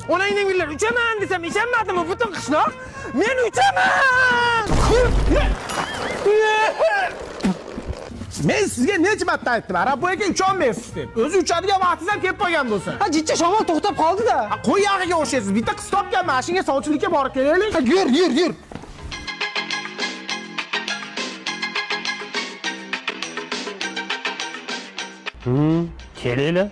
Onangning uylar uchaman desam ishonmadimi butun qishloq? Men uchaman! Men sizga necha marta aytdim, Arab aka ucholmaysiz deb. O'zi uchadigan vaqtingiz ham kelib qolgan bo'lsa. Ha, jicha shamol to'xtab qoldi-da. Ha, qo'y yog'iga o'xshaysiz. Bitta qiz topganman, shunga sovchilikka borib kelaylik. Ha, yur, yur, yur. Kelinglar.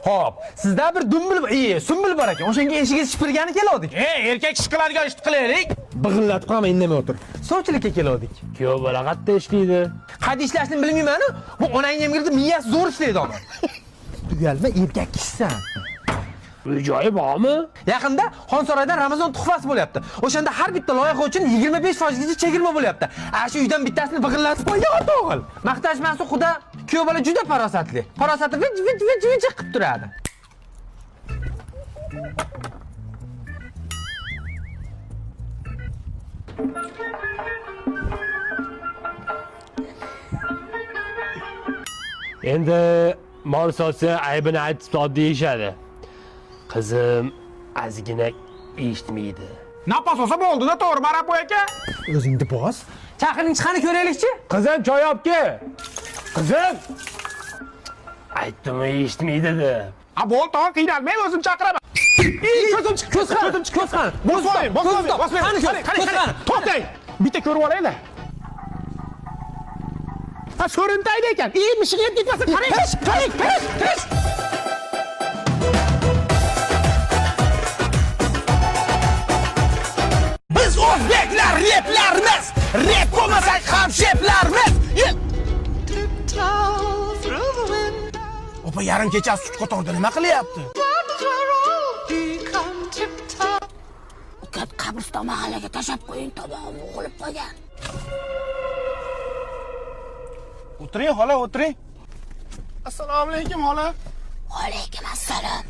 Xo'p, sizda bir dumbil, sumbul bor ekan. O'shanga eshigingizni shipirgani keldik. E, erkak ish qiladigan ishni qilaylik. Big'illatib qo'yma, indamay o'tir. Sovchilikka keldik. Kuyov bola qayerda ishlaydi? Qayda ishlashni bilmayman-u, bu onangni emgirdi miyasi zo'r ishlaydi ona. Uyalma, erkak kishisan. Uy joyi bormi? Yaqinda Xonsaroyda Ramazon tuhfasi bo'lyapti. O'shanda har bitta loyiha uchun 25% gacha chegirma bo'lyapti. Ana shu uydan bittasini big'illatib qo'ygan ota o'g'il. Maqtashmasi xudo, kuyov bola juda farosatli. Farosati vich vich vich vich qilib turadi. Endi mol sotsa aybini aytib sot deyishadi. Qizim ozgina eshitmaydi. Napas olsa bo'ldi-da, to'g'ri, Arab aka. O'zingni bos. Chaqiring chiqani ko'raylikchi. Qizim choy olib kel. Qizim! Aytdim eshitmaydi deb. Ha, bo'ldi, tog'a qiynalmang, o'zim chaqiraman. Ey, ko'zim chiqdi, Ko'z qani, ko'zim chiqdi. ko'z qani. Bosmang, bosmang, Ko'z bosmang. qani, ko'z, Qarang, qarang, ko'z qarang. qani. To'xtang. Bitta ko'rib olaylar. Ha, so'rintaydi ekan. Ey, mishig'i yeb ketmasin. Qarang, qarang, qarang, qarang. Biz o'zbeklar replarmiz. Rep bo'lmasak ham sheplarmiz. Opa yarim kecha sut qatorda nima qilyapti? Uka, qabriston mahallaga tashlab qo'ying, tomog'im o'g'ilib qolgan. O'tiring xola, o'tiring. Assalomu alaykum xola. Alaykum assalom.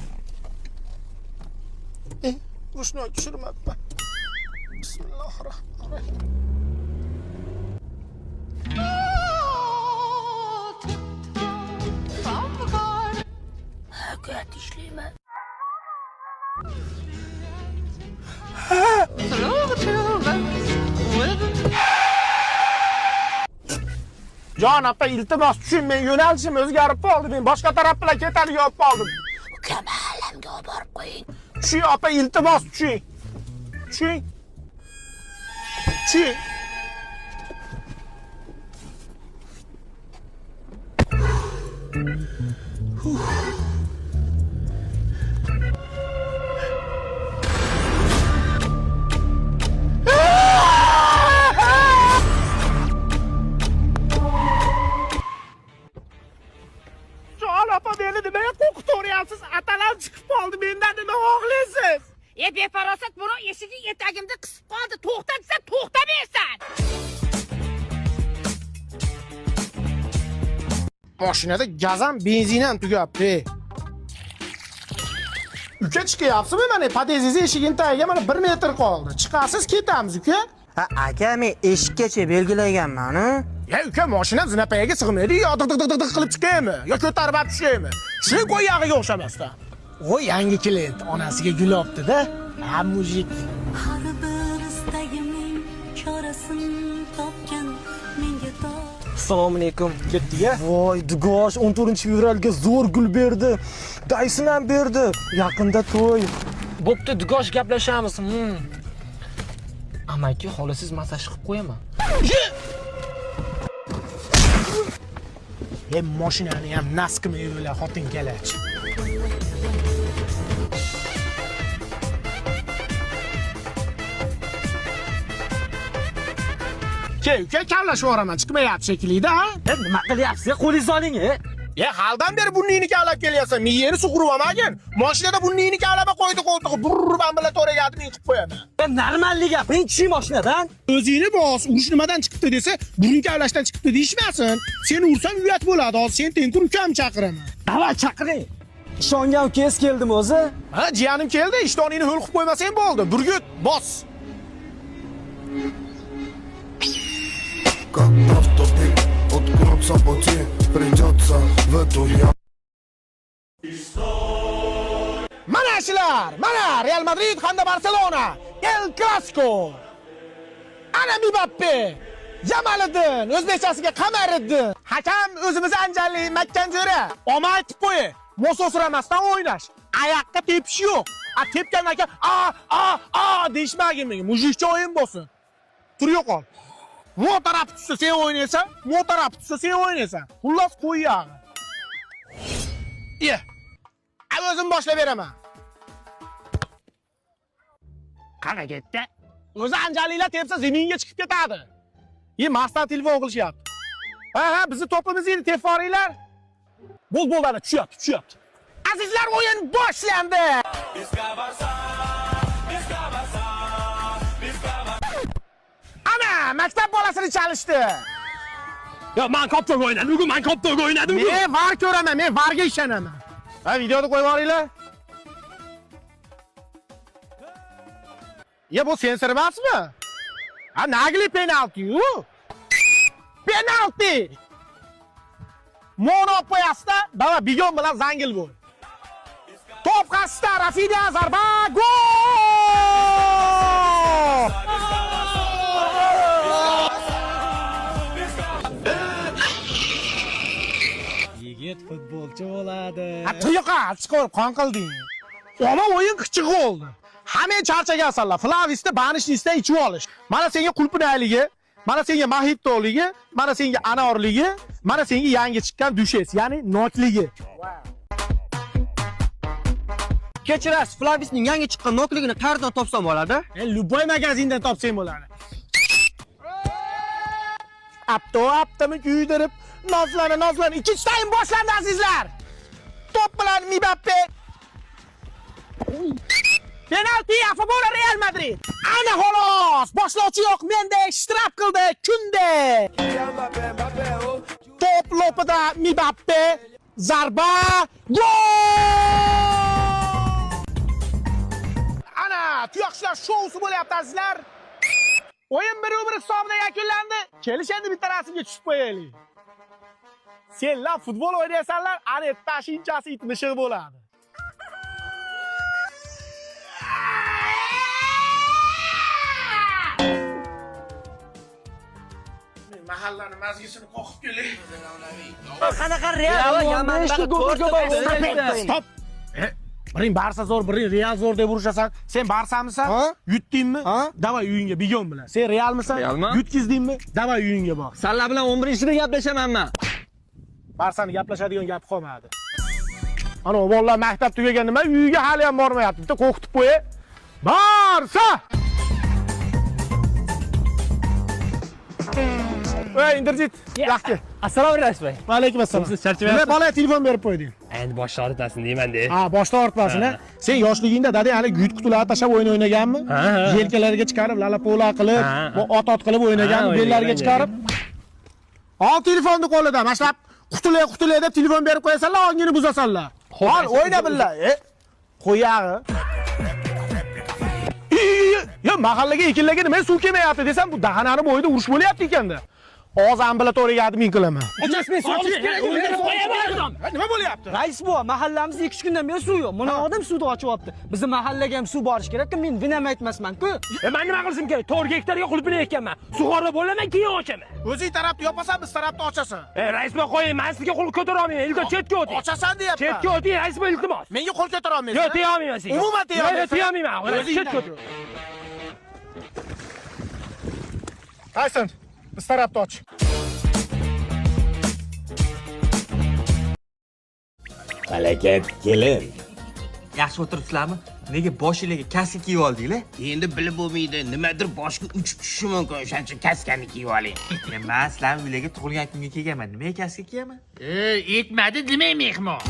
Rushnoy tushirmabman. Bismillahirrohmanirrohim. Uka, tishlayman. Jon opa, iltimos tushun, men yo'nalishim o'zgarib qoldi. Men boshqa taraf bilan ketadigan bo'lib qoldim. Uka, mahallamga olib borib qo'ying. Tushing opa, iltimos tushing. Tushing. Tushing. Jon opa, meni nimaga qo'rqitaveryapsiz? Atalam chiqib qoldi, mendan nima xohlaysiz? E, befarosat, buni eshigi etagimda qisib qoldi. To'xta desa to'xtamaysan. Mashinada gaz ham, benzin ham tugabdi. Uka, chiqyapsizmi? Mana podyezdingiz eshigini tagiga mana 1 metr qoldi. Chiqasiz, ketamiz uka. Ha, aka, men eshikkacha belgilaganman-u. Ya uka, mashina zinapayaga sig'maydi, yo diq diq diq diq qilib chiqaymi, yo ko'tarib olib tushaymi? Tushing qo'y yog'iga o'xshamasdan. O yangi klient onasiga gul olibdi-da. Ha, mujik. Har bir istagimning chorasin topgin menga to Assalomu alaykum. Ketdik-a. Voy, dugosh 14-fevralga zo'r gul berdi. Daysin ham berdi. Yaqinda to'y. Bo'pti, dugosh, gaplashamiz. Amaki, xolasiz massaj qilib qo'yaman. E, mashinani ham nas qilmay o'la xotin kalach. Ke, uka, kavlashib yuboraman, chiqmayapti shekilli-da, ha? Nima qilyapsiz? Qo'lingizni oling. E, haldan beri burningni kavlab kelyapsan, miyangni sug'urib olmagin. Mashinada burningni kavlama qo'ydi qo'ltig'i, burr bilan to'raga admin qilib qo'yaman. Normallik gapiring, tushing mashinadan. O'zingni bos, urush nimadan chiqibdi desa, burun kavlashdan chiqibdi deyishmasin. Seni ursam uyat bo'ladi, hozir seni tengqur ukam chaqiraman. Davay chaqiring. Ishongan ukangiz keldimi o'zi? Ha, jiyanim keldi, ishtoningni ho'l qilib qo'ymasang bo'ldi. Burgut, bos. Когда в тупик уткнуться пути, придется в эту яму. Mana Mana shular. Mana Real Madrid hamda Barselona. El Clasico. Ana Mbappe. Jamaliddin, o'zbekchasiga Qamariddin. Hakam o'zimiz anjanlik Makkanjo'ra. Omad aytib qo'yay. Mo'sosiramasdan o'ynash. Ayaqqa tepish yo'q. A tepgandan keyin a a a deyishmagin menga. Мужик cha o'yin bo'lsin. Tur yo'qol. Mo taraf tushsa sen o'ynaysan, mo taraf tushsa sen o'ynaysan. Xullas qo'y yog'i. Ye. A o'zim boshlab beraman. Qaqa ketdi? O'zi anjaliklar tepsa zaminga chiqib ketadi. Ye, Marsdan telefon qilishyapti. Ha, ha, bizni to'pimiz edi, tepvoringlar. Bo'l, bo'ldi, ana tushyapti, tushyapti. Azizlar, o'yin boshlandi. Ana, maktab bolasini chalishdi. Yo, men koptok o'ynadim, bugun men koptok o'ynadim. Men VAR ko'raman, men VARga ishonaman. Ha, videoni qo'yib yuboringlar. Ya bu sensor emasmi? Ha, наглый penalti-yu. Penalti! Monopoyasda dava bigon bilan zangil bo'l. To'p qasdda Rafinia zarba, gol! Yigit futbolchi bo'ladi. Ha, tuyoqqa chiqarib qon qilding. Ona o'yin qichiq bo'ldi. Hamma charchagansanlar. Flavisda banishnisdan ichib olish. Mana senga qulpinayligi, mana senga mahitoligi, mana senga anorligi, mana senga yangi chiqqan dushes, ya'ni nokligi. Kechirasiz, Flavisning yangi chiqqan nokligini qayerdan topsam bo'ladi? Любой magazindan topsang bo'ladi. Apto aptimi kuydirib, nozlana nozlana. Ikkinchi taym boshlandi azizlar. To'p bilan Mbappe. Penalti a favore Real Madrid. Ana xolos, boshlovchi yo'q, menda shtraf qildi Kunde. To'p lopida Mbappe, zarba, gol! Ana tuyoqchilar shousi bo'lyapti azizlar. O'yin 1-1 hisobida yakunlandi. Kelish endi bitta rasmga tushib qo'yaylik. Senlar futbol o'ynaysanlar, ana tashinchasi it mishiq bo'ladi. Men mahallani mazgisini qoqib kelay. Qanaqa Real va Stop. Biring Barsa zo'r, biring Real zo'r deb urushasan. Sen Barsamisan? Yutdingmi? Davay uyingga bigon bilan. Sen Realmisan? Yutkizdingmi? Davay uyingga bor. Sanlar bilan 11-da gaplashaman men. Barsani gaplashadigan gap qolmadi. Ana bolalar maktab tugagan nima uyiga hali ham bormayapti. Bitta qo'rqitib qo'y. Barsa! Ey, Inderjit, yaxshi. Assalomu alaykum. Va alaykum assalom. Siz charchamayapsiz? Nima bola telefon berib qo'yding? Endi bosh og'ritmasin deyman-da. Ha, boshda ortmasin, ha. Sen yoshligingda dadang hali yut qutilarni tashlab o'yin o'ynaganmi? Ha, ha. Yelkalariga chiqarib, lalapo'la qilib, Ha, ha. bu ot-ot qilib o'ynaganmi? Ha, Bellariga o'ynagan, chiqarib. Ol telefonni qo'lida, mashlab qutulay qutulay deb telefon berib qo'yasanlar, ongini buzasanlar. Ol, o'yna billa. Qo'yag'i. Ya mahallaga ekinlarga nima suv kelmayapti desam, bu dahanani bo'yida urush bo'lyapti ekanda. Hozir ambulatoriyaga admin qilaman. Nima bo'lyapti? Rais buva, mahallamizda 2-3 kundan beri suv yo'q. Mana odam suvni ochyapti. Bizni mahallaga ham suv borish kerak-ku, men vinam aytmasman-ku. Men nima qilishim kerak? 4 gektarga qulpini ekkanman. Sug'orib bo'laman, keyin ochaman. O'zing tarafni yopasan, biz tarafni ochasan. Rais buva qo'ying, men sizga qo'l ko'tara olmayman. Iltimos chetga o'ting. Ochasan deyapman. Chetga o'ting, rais buva iltimos. Menga qo'l ko'tara olmaysan. Yo'q, teya olmayman sizga. Umuman teya Yo'q, olmaysan. teya olmayman. Chetga o'ting. Tayson, biz tarafni och. Falokat kelin. Yaxshi o'tiribsizlarmi? Nega boshinglarga kaska kiyib oldinglar? Endi bilib bo'lmaydi, nimadir boshga uchib tushishi mumkin, o'shaning uchun kaskani kiyib oling. Men sizlarning uylarga tug'ilgan kunga kelganman. Nimaga kaska kiyaman? Etmadi demang mehmon.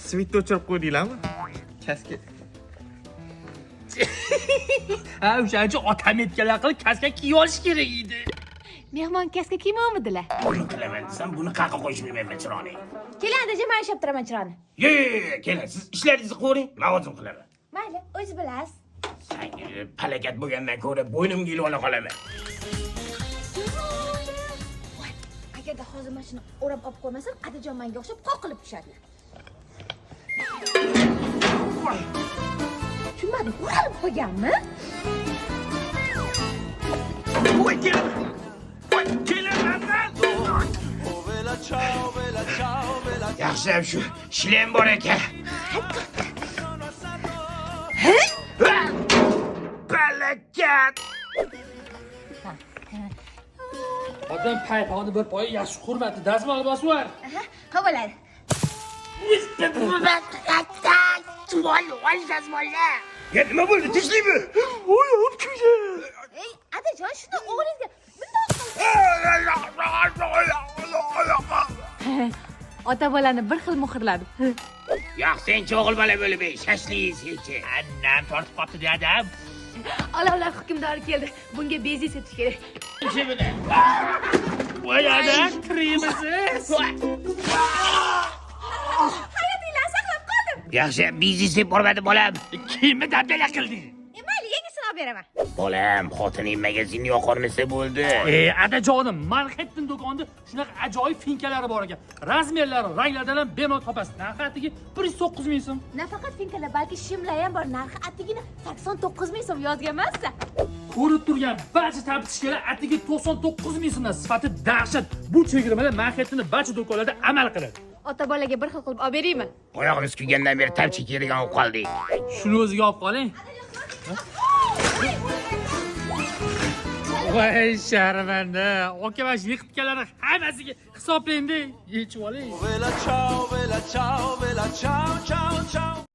Svitni o'chirib qo'ydinglarmi? Kaska. Ha, o'shaning uchun otam aytganlar qilib kaska kiyib olish kerak edi. Mehmon kaska kiymovmidilar? Buni qilaman desam, buni qayerga qo'yishni bilmayman chiroqni. Keling, adajon, men ushlab turaman chiroqni. Yo'q, yo'q, yo'q, keling, siz ishlaringizni qilavering, men o'zim qilaman. Mayli, o'zi bilasiz. Sanga palakat bo'lgandan ko'ra bo'ynimga ilib ola qolaman. Voy, Agarda hozir mana shuni o'rab olib qo'ymasam, adajon menga o'xshab qoqilib tushadilar. Tushunmadim, o'ralib qolganmi? Voy kelin. Voy kelin mandan. Yaxshiyam shu shlem bor ekan. Balakat. Odam paypog'ini bir poyi yaxshi hurmatli dazmol bosib yuvar. Ha, bo'ladi. Ya nima bo'ldi? Tinchlikmi? Voy, kuydi. Ey, adajon, shuni o'g'lingizga bundoq qil. Ota bolani bir xil muhrladim. Yo'q, senchi o'g'il bola bo'lib, shashlik senchi. Annam tortib qopti dadam. Olovlar hukmdori keldi. Bunga bezi sepish kerak. Voy adam, tirikmisiz? Hayotinglarni saqlab qoldim. Yaxshi, biznes deb bormadi bolam. Kiyimni dabdala qilding. Mayli, yangisini olib beraman. Bolam, xotining magazinni yoqolmasa bo'ldi. E, adajonim, Manhattan do'konida shunaqa ajoyib finkalari bor ekan. Размер lari, ranglaridan ham bemalol topasiz. Narxi atigi 109 ming so'm. Nafaqat finkalar, balki shimlar ham bor. Narxi atigina 89 ming so'm yozganmansiz. Ko'rib turgan barcha taptishkalar atigi 99 ming so'mdan, sifati dahshat. Bu chegirmalar Manhattanning barcha do'konlarida amal qiladi. Ota bolaga bir xil qilib olib beraymi? Oyog'imiz kuygandan beri tapcha kiyadigan bo'lib qoldik. Shuni o'ziga olib qoling. Voy sharmanda. Aka, mana shu yiqitganlarni hammasiga hisoblaydi. Yechib oling. Bella ciao, bella ciao, bella ciao, ciao, ciao.